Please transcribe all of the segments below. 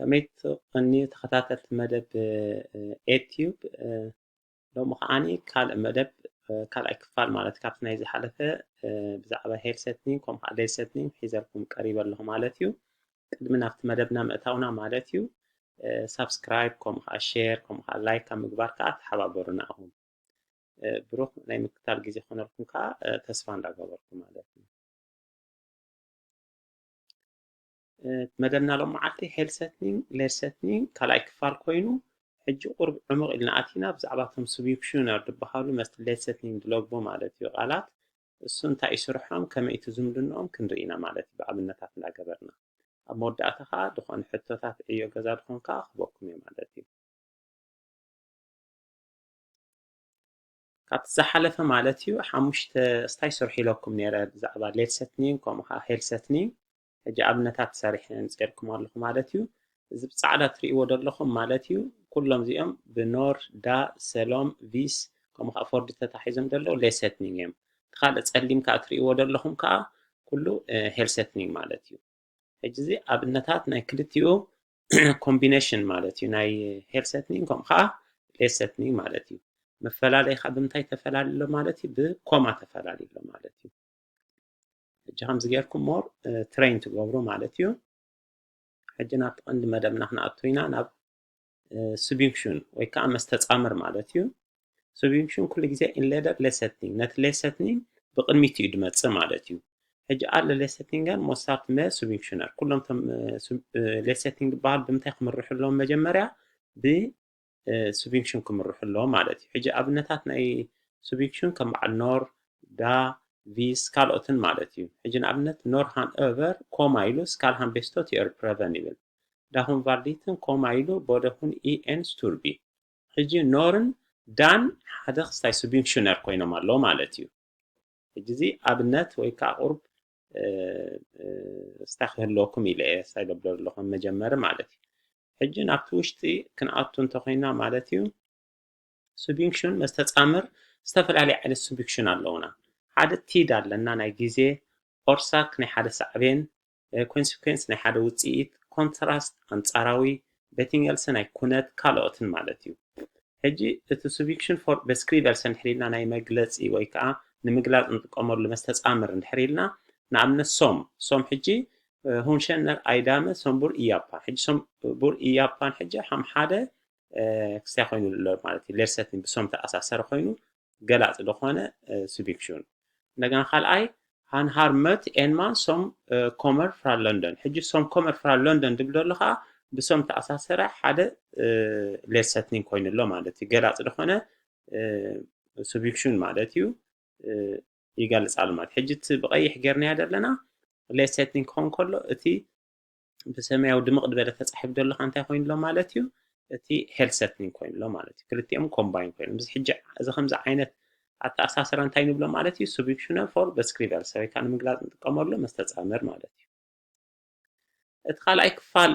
ከመይ ትቐንዩ ተኸታተልቲ መደብ ኤትዩብ። ሎሚ ከዓኒ ካልእ መደብ፣ ካልኣይ ክፋል ማለት ካብቲ ናይ ዝሓለፈ ብዛዕባ ሄል ሴትኒንግ ከምኡ ከዓ ሌል ሴትኒንግ ሒዘልኩም ቀሪበ ኣለኹ ማለት እዩ። ቅድሚ ናብቲ መደብና ምእታውና ማለት እዩ፣ ሳብስክራይብ ከምኡ ከዓ ሼር ከምኡ ከዓ ላይክ ካብ ምግባር ከዓ ተሓባበሩና ኢኹም። ብሩኽ ናይ ምክታል ግዜ ክኾነልኩም ከዓ ተስፋ እንዳገበርኩ ማለት እዩ። መደብና ሎም መዓልቲ ሄል ሴትኒንግ ሌል ሴትኒንግ ካልኣይ ክፋል ኮይኑ፣ ሕጂ ቁርብ ዕሙቕ ኢልና ኣቲና ብዛዕባ እቶም ስቢክሽነር ዝበሃሉ መስቲ ሌል ሴትኒንግ ዝለግቡ ማለት እዩ ቃላት፣ እሱ እንታይ እዩ ስርሖም፣ ከመይ እቲ ዝምድንኦም ክንርኢ ኢና ማለት እዩ፣ ብኣብነታት እንዳገበርና። ኣብ መወዳእታ ከዓ ዝኾነ ሕቶታት ዕዮ ገዛ ድኾን ከዓ ክህበኩም እየ ማለት እዩ። ካብቲ ዝሓለፈ ማለት እዩ ሓሙሽተ ስታይ ስርሑ ኢለኩም ነይረ ብዛዕባ ሌል ሴትኒንግ ከምኡ ከዓ ሄል ሴትኒንግ። ሕጂ ኣብነታት ሰሪሐ ኣምፅኤልኩም ኣለኹ ማለት እዩ። እዚ ብፃዕዳ ትርእይዎ ዘለኹም ማለት እዩ ኩሎም እዚኦም ብኖር ዳ ሰሎም ቪስ ከምኡ ከዓ ፎርድ ተታሒዞም ዘለዉ ሌል ሴትኒንግ እዮም። እቲ ካልእ ፀሊም ከዓ ትርእይዎ ዘለኹም ከዓ ኩሉ ሄል ሴትኒንግ ማለት እዩ። ሕጂ እዚ ኣብነታት ናይ ክልቲኡ ኮምቢኔሽን ማለት እዩ፣ ናይ ሄል ሴትኒንግ ከምኡ ከዓ ሌል ሴትኒንግ ማለት እዩ። መፈላለይ ከዓ ብምንታይ ተፈላለ ማለት እዩ? ብኮማ ተፈላለ ማለት እዩ። ሕጂ ከምዚ ጌርኩም ሞር ትሬን ትገብሩ ማለት እዩ። ሕጂ ናብቲ ቀንዲ መደብና ክንኣቱ ኢና፣ ናብ ስቢንክሹን ወይ ከዓ መስተፃምር ማለት እዩ። ስቢንክሹን ኩሉ ግዜ ኢንሌደር ሌል ሴትኒንግ ነቲ ሌል ሴትኒንግ ብቅድሚት እዩ ድመፅእ ማለት እዩ። ሕጂ ኣለ ሌል ሴትኒንገን ሞሳት መ ስቢንክሹነር ኩሎም ቶም ሌል ሴትኒንግ ዝበሃል ብምንታይ ክምርሑ ኣለዎም? መጀመርያ ብስቢንክሹን ክምርሑ ኣለዎም ማለት እዩ። ሕጂ ኣብነታት ናይ ስቢንክሹን ከም በዓል ኖር፣ ዳ፣ ቪስ ካልኦትን ማለት እዩ። ሕጂ ንኣብነት ኖር ሃን ኦቨር ኮማ ኢሉ ስካል ሃን ቤስቶ ቲኦር ፕረቨን ይብል። ዳኹን ቫልዲትን ኮማ ኢሉ ቦደኹን ኢኤን ስቱርቢ። ሕጂ ኖርን ዳን ሓደ ክስታይ ስቢንክሹነር ኮይኖም ኣለዉ ማለት እዩ። ሕጂ እዚ ኣብነት ወይ ከዓ ቁርብ ስታይ ክህልወኩም ኢለ እየ ስታይ ደብሎ ዘለኹም መጀመሪ ማለት እዩ። ሕጂ ናብቲ ውሽጢ ክንኣቱ እንተኮይና ማለት እዩ ስቢንክሹን መስተፃምር ዝተፈላለዩ ዓይነት ስቢንክሹን ኣለውና። ሓደ ቲድ ኣለና ናይ ግዜ ኦርሳክ ናይ ሓደ ሳዕቤን ኮንሲኩዌንስ ናይ ሓደ ውፅኢት ኮንትራስት ኣንፃራዊ ቤቲንገልሰ ናይ ኩነት ካልኦትን ማለት እዩ። ሕጂ እቲ ስቢንክሹን ፎር በስክሪቨልሰ እንድሕር ኢልና ናይ መግለፂ ወይ ከዓ ንምግላፅ እንጥቀመሉ መስተፃምር እንድሕር ኢልና ንኣብነት ሶም ሶም ሕጂ ሁንሸነር ኣይዳመ ሶም ቡር ኢያፓ ሕጂ ሶም ቡር ኢያፓን ሕጂ ሃም ሓደ ክስታይ ኮይኑ ኣሎ ማለት እዩ። ሌል ሴትኒንግ ብሶም ተኣሳሰረ ኮይኑ ገላፂ ዝኾነ ስቢንክሹን። እንደገና ካልኣይ ሃን ሃር መት ኤንማን ሶም ኮመር ፍራ ሎንደን። ሕጂ ሶም ኮመር ፍራ ሎንደን ድብል ዘሎ ከዓ ብሶም ተኣሳሰረ ሓደ ሌል ሴትኒንግ ኮይኑ ኣሎ ማለት እዩ። ገላፂ ዝኾነ ስቢንክሹን ማለት እዩ። ይገልፃሉ ማለት ሕጂ እቲ ብቀይሕ ጌርናዮ ዘለና ሌል ሴትኒንግ ክኸውን ከሎ እቲ ብሰማያዊ ድምቕ ዝበለ ተፃሒፍ ዘሎ ከዓ እንታይ ኮይኑሎ ማለት እዩ? እቲ ሄል ሴትኒንግ ኮይኑሎ ማለት እዩ። ክልቲኦም ኮምባይን ኮይኖም እዚ ሕጂ እዚ ከምዚ ዓይነት ኣተኣሳስራ እንታይ ንብሎ ማለት እዩ? ስቢንክሹነ ፎር በስክሪቨልሰ ወይ ከዓ ንምግላፅ ንጥቀመሉ መስተፃምር ማለት እዩ። እቲ ካልኣይ ክፋል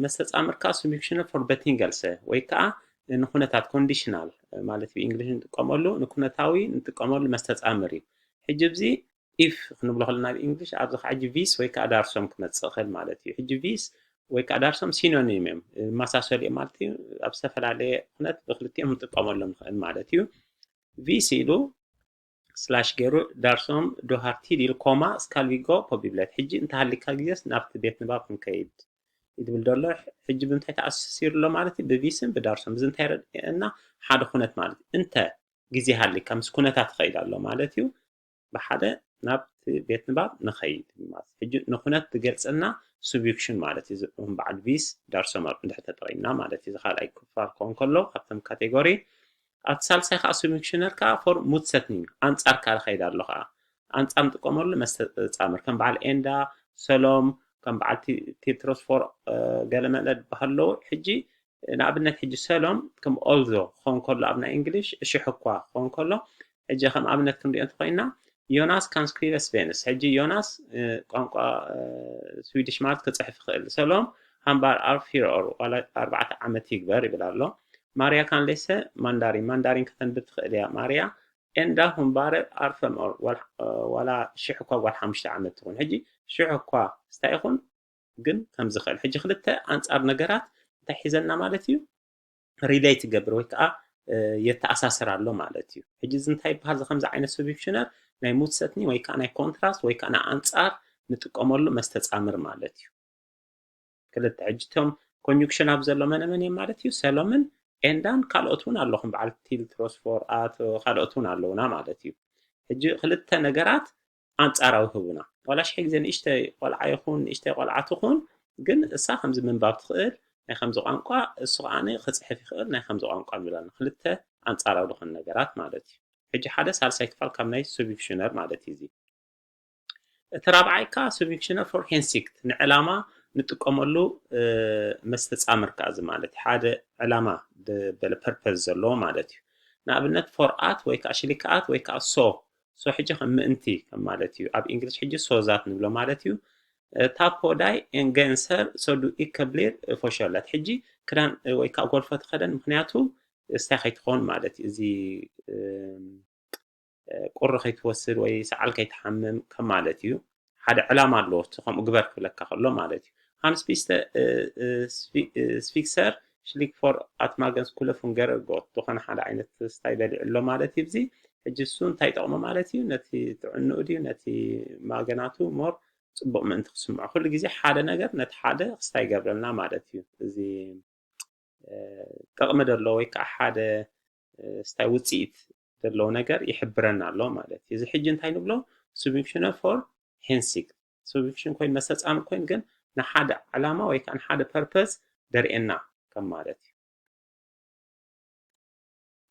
መስተፃምር ከዓ ስቢንክሹነ ፎር ቤቲንገልሰ ወይ ከዓ ንኩነታት ኮንዲሽናል ማለት ብእንግሊሽ ንጥቀመሉ ንኩነታዊ ንጥቀመሉ መስተፃምር እዩ። ሕጂ እዚ ኢፍ ክንብሎ ከለና ብእንግሊሽ ኣብዚ ከዓ ሕጂ ቪስ ወይ ከዓ ዳርሶም ክመፅእ ይኽእል ማለት እዩ። ሕጂ ቪስ ወይ ከዓ ዳርሶም ሲኖኒም እዮም፣ መሳሰሊ እዮም ማለት እዩ። ኣብ ዝተፈላለየ ኩነት ብክልቲኦም ክንጥቀመሎም ንኽእል ማለት እዩ። ቪስ ኢሉ ስላሽ ገይሩ ዳርሶም ዶሃርቲ ዲል ኮማ ስካልቪጎ ፖቢብለት። ሕጂ እንተሃሊካ ግዜስ ናብቲ ቤት ንባብ ክንከይድ ይድብል ዘሎ። ሕጂ ብምንታይ ተኣሳሲሩ ኣሎ ማለት እዩ? ብቪስን ብዳርሶም። እዚ እንታይ የረድአና? ሓደ ኩነት ማለት እዩ። እንተ ግዜ ሃሊካ ምስ ኩነታት ይኸይድ ኣሎ ማለት እዩ። ብሓደ ናብቲ ቤት ንባብ ንኸይድ ማለት ሕጂ ንኩነት ዝገልፀልና ስቢክሽን ማለት እዩ። እም በዓል ቪስ ዳርሶመር እንድሕር ተጠቒምና ማለት እዩ። እዚ ካልኣይ ክፋል ክኸውን ከሎ ካብቶም ካቴጎሪ ኣብቲ ሳልሳይ ከዓ ስቢክሽነር ከዓ ፎር ሙትሰትኒንግ ኣንፃር ካል ኸይድ ኣሎ ከዓ ኣንፃር ንጥቀመሉ መስተፃምር ከም በዓል ኤንዳ ሰሎም ከም በዓል ቲ- ቴትሮስ ፎር ገለመለ ዝበሃሉ ኣለዉ። ሕጂ ንኣብነት ሕጂ ሰሎም ከም ኦልዞ ክኸውን ከሎ ኣብ ናይ እንግሊሽ ሽሕ እኳ ክኸውን ከሎ ሕጂ ከም ኣብነት ክንሪኦ እንተኮይና ዮናስ ካን ስክሪቨስ ቬንስ። ሕጂ ዮናስ ቋንቋ ስዊድሽ ማለት ክፅሕፍ ይኽእል። ሰሎም ሃምባር ኣር ፊር ኦር ዋላ ኣርባዕተ ዓመት ይግበር ይብል ኣሎ። ማርያ ካን ሌሰ ማንዳሪን ማንዳሪን ከተንብብ ትኽእል እያ ማርያ። ኤንዳ ሁምባረ ኣር ፈም ኦር ዋላ ሽሕ እኳ ጓል ሓሙሽተ ዓመት ትኹን። ሕጂ ሽሕ እኳ ስታይ ይኹን ግን ከም ዝኽእል። ሕጂ ክልተ ኣንጻር ነገራት እንታይ ሒዘና ማለት እዩ? ሪሌት ይገብር ወይ ከዓ የተኣሳሰር ኣሎ ማለት እዩ። ሕጂ እዚ እንታይ ይበሃል? እዚ ከምዚ ዓይነት ሱብስቲቱሽነር ናይ ሙትሰትኒ ወይ ከዓ ናይ ኮንትራስት ወይ ከዓ ናይ ኣንጻር ንጥቀመሉ መስተጻምር ማለት እዩ። ክልተ ሕጂ እቶም ኮንጁንክሽን ኣብ ዘሎ መነመን እዮም ማለት እዩ? ሰሎምን ኤንዳን ካልኦት እውን ኣለኹም፣ በዓል ቲል ትሮስፎር ኣት ካልኦት እውን ኣለውና ማለት እዩ። ሕጂ ክልተ ነገራት ኣንጻራዊ ህቡና። ዋላ ሽሕ ግዜ ንእሽተይ ቆልዓ ይኹን ንእሽተይ ቆልዓ ትኹን፣ ግን እሳ ከምዚ ምንባብ ትኽእል ናይ ከምዚ ቋንቋ፣ እሱ ከዓ ክፅሕፍ ይኽእል ናይ ከምዚ ቋንቋ ንብላና። ክልተ ኣንጻራዊ ዝኾኑ ነገራት ማለት እዩ። ሕጂ ሓደ ሳልሳይ ክፋል ካብ ናይ ሱብስቲቱሽነር ማለት እዩ። እዚ እቲ ራብዓይ ከዓ ሱብስቲቱሽነር ፎር ሄንሲክት፣ ንዕላማ ንጥቀመሉ መስተጻምር ከዓ እዚ ማለት ሓደ ዕላማ በለ ፐርፐዝ ዘለዎ ማለት እዩ። ንኣብነት ፎር ኣት ወይ ከዓ ሽሊክ ኣት ወይ ከዓ ሶ፣ ሶ ሕጂ ከም ምእንቲ ከም ማለት እዩ። ኣብ እንግሊሽ ሕጂ ሶ ዛት ንብሎ ማለት እዩ። ታፖዳይ ኤንገንሰር ሶዱ ኢከብሊር ፎሸለት፣ ሕጂ ክዳን ወይ ከዓ ጎልፎ ተኸደን፣ ምክንያቱ ስታይ ከይትኸውን ማለት እዩ። እዚ ቁሪ ከይትወስድ ወይ ሰዓል ከይትሓምም ከም ማለት እዩ። ሓደ ዕላማ ኣለዎ፣ እቲ ከምኡ ግበር ክብለካ ከሎ ማለት እዩ። ሃንስ ፒስተ ስፊክሰር ሽሊክ ፎር ኣትማገንስ ኩለ ፉንገር ጎት፣ ዝኾነ ሓደ ዓይነት ስታይ በሊዑ ኣሎ ማለት እዩ። እዚ ሕጂ እሱ እንታይ ይጠቕሞ ማለት እዩ? ነቲ ጥዕንኡ ድዩ ነቲ ማገናቱ ሞር ፅቡቕ ምእንቲ ክስምዖ። ኩሉ ግዜ ሓደ ነገር ነቲ ሓደ ክስታይ ይገብረልና ማለት እዩ። እዚ ጠቕሚ ደሎ ወይ ከዓ ሓደ ስታይ ውፅኢት ዘለዎ ነገር ይሕብረና ኣሎ ማለት እዩ። እዚ ሕጂ እንታይ ንብሎ? ሱብስቲቱሽን ፎር ሄንሲክት። ሱብስቲቱሽን ኮይኑ መስተጻምር ኮይኑ ግን ንሓደ ዕላማ ወይ ከዓ ንሓደ ፐርፐዝ ደርእየና ከም ማለት እዩ።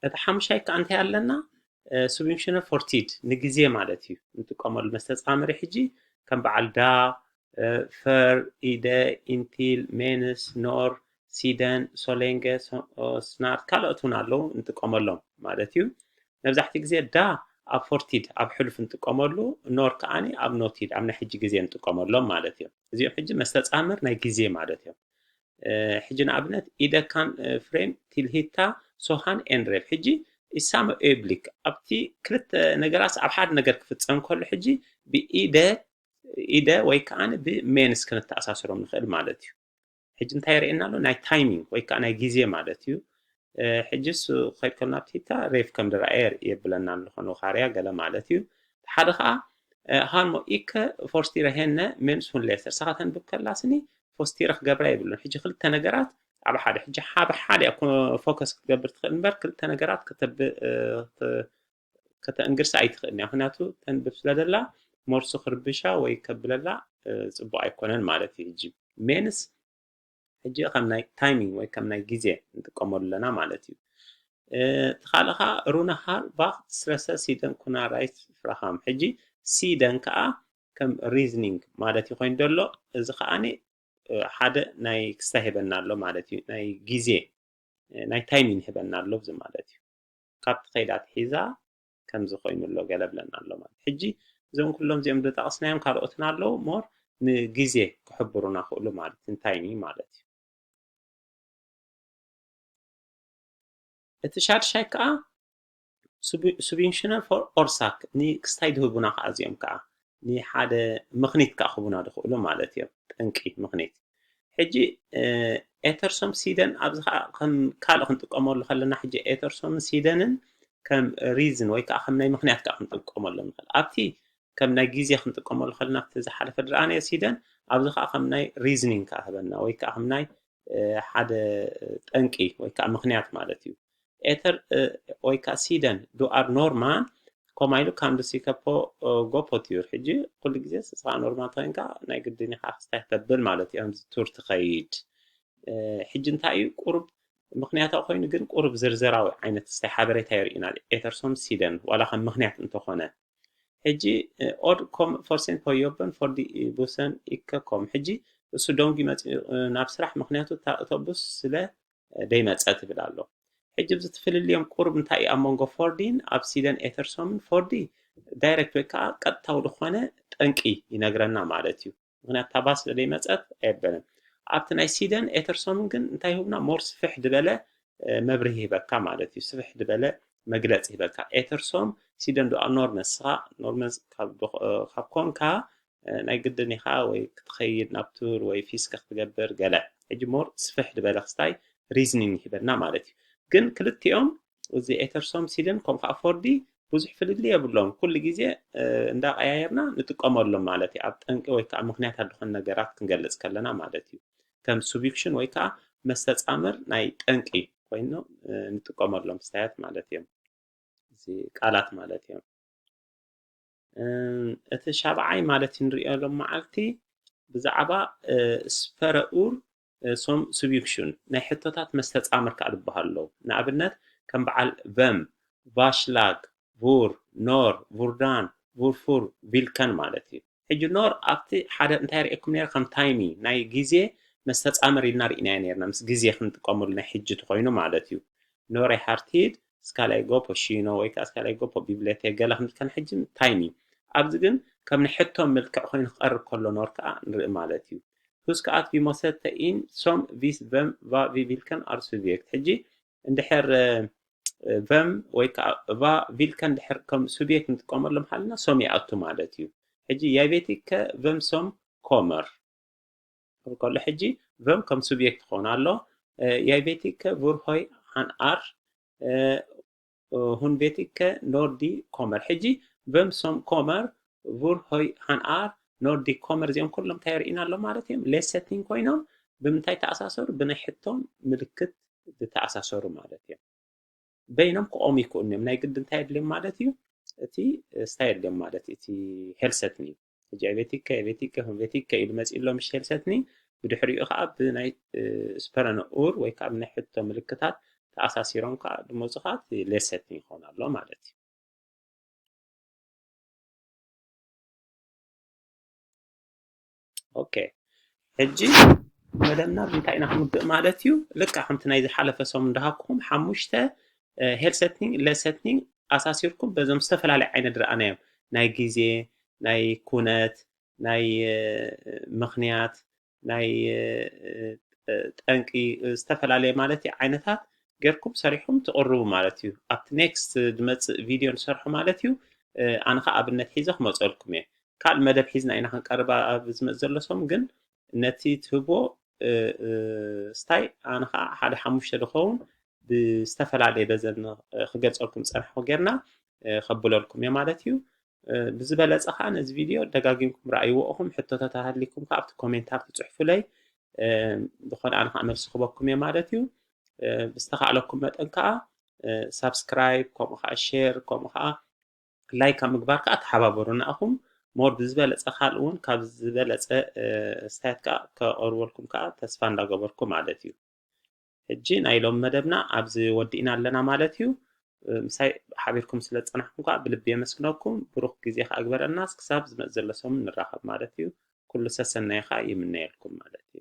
እቲ ሓሙሻይ ከዓ እንታይ ኣለና? ሱብስቲቱሽን ፎር ቲድ፣ ንግዜ ማለት እዩ። ንጥቀመሉ መስተጻምሪ ሕጂ ከም በዓል ዳ፣ ፈር፣ ኢደ፣ ኢንቲል፣ ሜንስ፣ ኖር፣ ሲደን፣ ሶሌንገ፣ ስናርት ካልኦት እውን ኣለዉ ንጥቀመሎም ማለት እዩ። መብዛሕትኡ ግዜ ዳ ኣብ ፎር ቲድ ኣብ ሕሉፍ ንጥቀመሉ፣ ኖር ከዓኒ ኣብ ኖቲድ ኣብ ናይ ሕጂ ግዜ ንጥቀመሎም ማለት እዮም። እዚኦም ሕጂ መስተጻምር ናይ ግዜ ማለት እዮም። ሕጂ ንኣብነት ኢደ ካን ፍሬም ቲል ሂታ ሶሃን ኤንሬፍ። ሕጂ ኢሳመ ኦብሊክ ኣብቲ ክልተ ነገራት ኣብ ሓደ ነገር ክፍጸም ከሎ ሕጂ ብኢደ ኢደ ወይ ከዓ ብሜንስ ክንተኣሳስሮም ንኽእል ማለት እዩ። ሕጂ እንታይ የርእየና ኣሎ? ናይ ታይሚንግ ወይ ከዓ ናይ ግዜ ማለት እዩ። ሕጂ እሱ ክኸይድ ከሎ ናብቲ ሂታ ሬፍ ከም ዝረኣየ የብለና ኣሎ፣ ንኻርያ ገለ ማለት እዩ። ሓደ ከዓ ሃልሞ ኢከ ፎርስትይረ ሄነ ሜንስ ሁን ሌሰር፣ ንስኻ ተንብብ ከላ ስኒ ፎስቲረ ክገብራ የብሉን። ሕጂ ክልተ ነገራት ኣብ ሓደ፣ ሕጂ ሓደ ሓደ ፎከስ ክትገብር ትኽእል እምበር ክልተ ነገራት ከተንግርሳ ኣይትኽእልን እያ። ምክንያቱ ተንብብ ስለ ደላ ሞርሱ ክርብሻ ወይ ከብለላ ፅቡቅ ኣይኮነን ማለት እዩ። ሕጂ ሜንስ ሕጂ ከም ናይ ታይሚንግ ወይ ከም ናይ ግዜ ንጥቀመሉ ኣለና ማለት እዩ። እቲ ካልእ ከዓ ሩነ ሃር ባክ ስረሰ ሲደን ኩና ራይት ፍራሃም። ሕጂ ሲደን ከዓ ከም ሪዝኒንግ ማለት እዩ ኮይኑ ዘሎ። እዚ ከዓኒ ሓደ ናይ ክስታይ ሂበና ኣሎ ማለት እዩ። ናይ ግዜ ናይ ታይሚንግ ሂበና ኣሎ እዚ ማለት እዩ። ካብቲ ከይዳ ኣትሒዛ ከምዚ ኮይኑ ኣሎ ገለ ብለና ኣሎ ማለት። ሕጂ እዞም ኩሎም እዚኦም ዝጠቐስናዮም ካልኦትን ኣለዉ፣ ሞር ንግዜ ክሕብሩና ክእሉ ማለት ንታይሚንግ ማለት እዩ። እቲ ሻድሻይ ከዓ ሱብስቲቱሽን ፎር ኦርሳክ፣ ንክስታይ ዝህቡና ከዓ እዚኦም ከዓ ንሓደ ምኽኒት ከዓ ክህቡና ዝኽእሉ ማለት እዮም። ጠንቂ ምኽኒት። ሕጂ ኤተርሶም ሲደን ኣብዚ ከዓ ከም ካልእ ክንጥቀመሉ ከለና ሕጂ ኤተርሶምን ሲደንን ከም ሪዝን ወይ ከዓ ከም ናይ ምኽንያት ከዓ ክንጥቀመሎም ንኽእል። ኣብቲ ከም ናይ ግዜ ክንጥቀመሉ ከለና ኣብቲ ዝሓለፈ ዝረኣናዮ ሲደን ኣብዚ ከዓ ከም ናይ ሪዝኒንግ ከዓ ህበና ወይ ከዓ ከም ናይ ሓደ ጠንቂ ወይ ከዓ ምኽንያት ማለት እዩ። ኤተር ወይ ከዓ ሲደን ዱኣር ኖርማን ኮማ ኢሉ ካንዱ ሲከፖ ጎፖትዩር። ሕጂ ኩሉ ግዜ ስኻ ኖርማል ተኮይንካ ናይ ግድን ኢኻ ክስታይ ተብል ማለት እዩ። ኣምዚ ቱር ትኸይድ። ሕጂ እንታይ እዩ ቁሩብ ምኽንያታዊ ኮይኑ ግን ቁሩብ ዝርዝራዊ ዓይነት ስታይ ሓበሬታ የርእዩና ኤተርሶም ሲደን ዋላ ከም ምኽንያት እንተኾነ። ሕጂ ኦድ ኮም ፎርሴን ፖዮበን ፎርዲ ቡሰን ኢከ ኮም። ሕጂ እሱ ደንጉ ይመጽእ ናብ ስራሕ ምኽንያቱ እታ ኣውቶቡስ ስለ ደይመጸ ትብል ኣሎ። ሕጂ ኣብዚ ትፍልልዮም ቁሩብ እንታይ እዩ ኣብ መንጎ ፎርዲን ኣብ ሲደን ኤተርሶምን? ፎርዲ ዳይሬክት ወይ ከዓ ቀጥታዊ ዝኾነ ጠንቂ ይነግረና ማለት እዩ። ምክንያቱ እታ ባስ ስለ ደይመጸት ኣየበለን። ኣብቲ ናይ ሲደን ኤተርሶምን ግን እንታይ ይህቡና? ሞር ስፍሕ ዝበለ መብርሂ ይህበካ ማለት እዩ። ስፍሕ ዝበለ መግለፂ ይህበካ። ኤተርሶም ሲደን ዱኣር ኖርመስ፣ ንስኻ ኖርመስ ካብ ኮንካ ናይ ግድን ኢኻ ወይ ክትኸይድ ናብ ቱር ወይ ፊስክ ክትገብር ገለ። ሕጂ ሞር ስፍሕ ዝበለ ክስታይ ሪዝኒንግ ይህበና ማለት እዩ። ግን ክልቲኦም እዚ ኤተርሶም ሲድን ከምኡ ከዓ ፎርዲ ብዙሕ ፍልልይ የብሎም። ኩሉ ግዜ እንዳቀያየርና ንጥቀመሎም ማለት እዩ። ኣብ ጠንቂ ወይ ከዓ ምክንያት ዝኾነ ነገራት ክንገልፅ ከለና ማለት እዩ። ከም ሱቢክሽን ወይ ከዓ መስተፃምር ናይ ጠንቂ ኮይኑ ንጥቀመሎም ክስታያት ማለት እዮም። እዚ ቃላት ማለት እዮም። እቲ ሻብዓይ ማለት ንሪኦ ሎም መዓልቲ ብዛዕባ ስፈረ ኡር ሶም ሱቢክሽን ናይ ሕቶታት መስተፃምር ከዓ ዝበሃሉ ኣለዉ። ንኣብነት ከም በዓል ቨም፣ ቫሽላግ፣ ቡር፣ ኖር፣ ቡርዳን፣ ቡርፉር፣ ቪልከን ማለት እዩ። ሕጂ ኖር ኣብቲ ሓደ እንታይ ርእየኩም ነረ ከም ታይሚ ናይ ግዜ መስተፃምር ኢልና ርኢናዮ ነርና ምስ ግዜ ክንጥቀመሉ ናይ ሕጂ ተኮይኑ ማለት እዩ። ኖሬ ሃርቲድ ስካላይ ጎ ፖሺኖ ወይ ከዓ ስካላይ ጎ ፖ ቢብሌቴ ገለ ክንብል ከን ሕጂ ታይሚ ኣብዚ ግን ከም ናይ ሕቶ ምልክዕ ኮይኑ ክቀርብ ከሎ ኖር ከዓ ንርኢ ማለት እዩ። Huskaat vi måste ta in som hvis vem vad vi vilken är subjekt ሕጂ እንድሕር ቨም ወይ ከዓ ቫ ቪልከን ድሕር ከም ሱብየክት ንጥቀመሎም ሃልና ሶም ይኣቱ ማለት እዩ። ሕጂ ያይቤቲከ ቨም ሶም ኮመር ከሎ ሕጂ ቨም ከም ሱብየክት ክኸውን ኣሎ። ያይቤቲከ ቡር ሆይ ሃን ኣር ሁን ቤቲከ ኖርዲ ኮመር ሕጂ ቨም ሶም ኮመር ቡር ሆይ ሃን ኣር ኖርዲ ኮመር እዚኦም ኩሎም እንታይ የርእዩና ኣሎ ማለት እዮም? ሌሰቲን ኮይኖም ብምንታይ ተኣሳሰሩ? ብናይ ሕቶም ምልክት ዝተኣሳሰሩ ማለት እዮም። በይኖም ክቆሙ ይክእሉ እዮም። ናይ ግዲ እንታይ የድልዮም ማለት እዩ? እቲ ስታይ የድልዮም ማለት እዩ። እቲ ሄልሰትኒ ሕጂ ቤቲከ ቤቲከ ቤቲከ ኢሉ መፂእሎም ምሽ ሄልሰትኒ ብድሕሪኡ ከዓ ብናይ ስፐረነ ኡር ወይ ከዓ ብናይ ሕቶ ምልክታት ተኣሳሲሮም ከዓ ድመፁ ከዓ እቲ ሌሰትኒ ይኸውን ኣሎ ማለት እዩ። ኦኬ ሕጂ መደብና ብምንታይ ኢና ክንውድእ ማለት እዩ? ልክዕ ከምቲ ናይ ዝሓለፈ ሰሙን እንዳሃብኩኹም ሓሙሽተ ሄልሰትኒንግ ሌሰትኒንግ ኣሳሲርኩም በዞም ዝተፈላለዩ ዓይነት ዝረኣናዮም ናይ ግዜ ናይ ኩነት ናይ ምኽንያት ናይ ጠንቂ ዝተፈላለየ ማለት እዩ ዓይነታት ጌርኩም ሰሪሕኩም ትቕርቡ ማለት እዩ። ኣብቲ ኔክስት ዝመፅእ ቪድዮ ንሰርሖ ማለት እዩ። ኣነ ከዓ ኣብነት ሒዘ ክመፀልኩም እየ። ካልእ መደብ ሒዝና ኢና ክንቀርብ ኣብ ዝመፅ ዘሎ ሰሙን ግን ነቲ ትህቦ ስታይ ኣነ ከዓ ሓደ ሓሙሽተ ዝኸውን ብዝተፈላለየ በዘን ክገልፀልኩም ዝፀናሕኩ ጌርና ከብለልኩም እየ ማለት እዩ። ብዝበለፀ ከዓ ነዚ ቪድዮ ደጋጊምኩም ረኣይዎ ኢኹም። ሕቶታት ሃሊኩም ከዓ ኣብቲ ኮሜንታት ክፅሕፉለይ ዝኾነ ኣነ ከዓ መልሲ ክበኩም እየ ማለት እዩ። ብዝተኻእለኩም መጠን ከዓ ሳብስክራይብ ከምኡ ከዓ ሼር ከምኡ ከዓ ላይክ ኣብ ምግባር ከዓ ተሓባበሩና ኢኹም። ሞር ብዝበለፀ ካልእ እውን ካብ ዝበለፀ ስታያት ከዓ ከቐርበልኩም ከዓ ተስፋ እንዳገበርኩ ማለት እዩ። ሕጂ ናይ ሎም መደብና ኣብዚ ወዲእና ኣለና ማለት እዩ። ምሳይ ሓቢርኩም ስለ ዝፀናሕኩም ከዓ ብልቢ የመስግነኩም። ብሩክ ግዜ ከዓ ግበረና። ክሳብ ዝመፅ ዘሎ ሰሙን ንራኸብ ማለት እዩ። ኩሉ ሰሰናይ ከዓ ይምነየልኩም ማለት እዩ።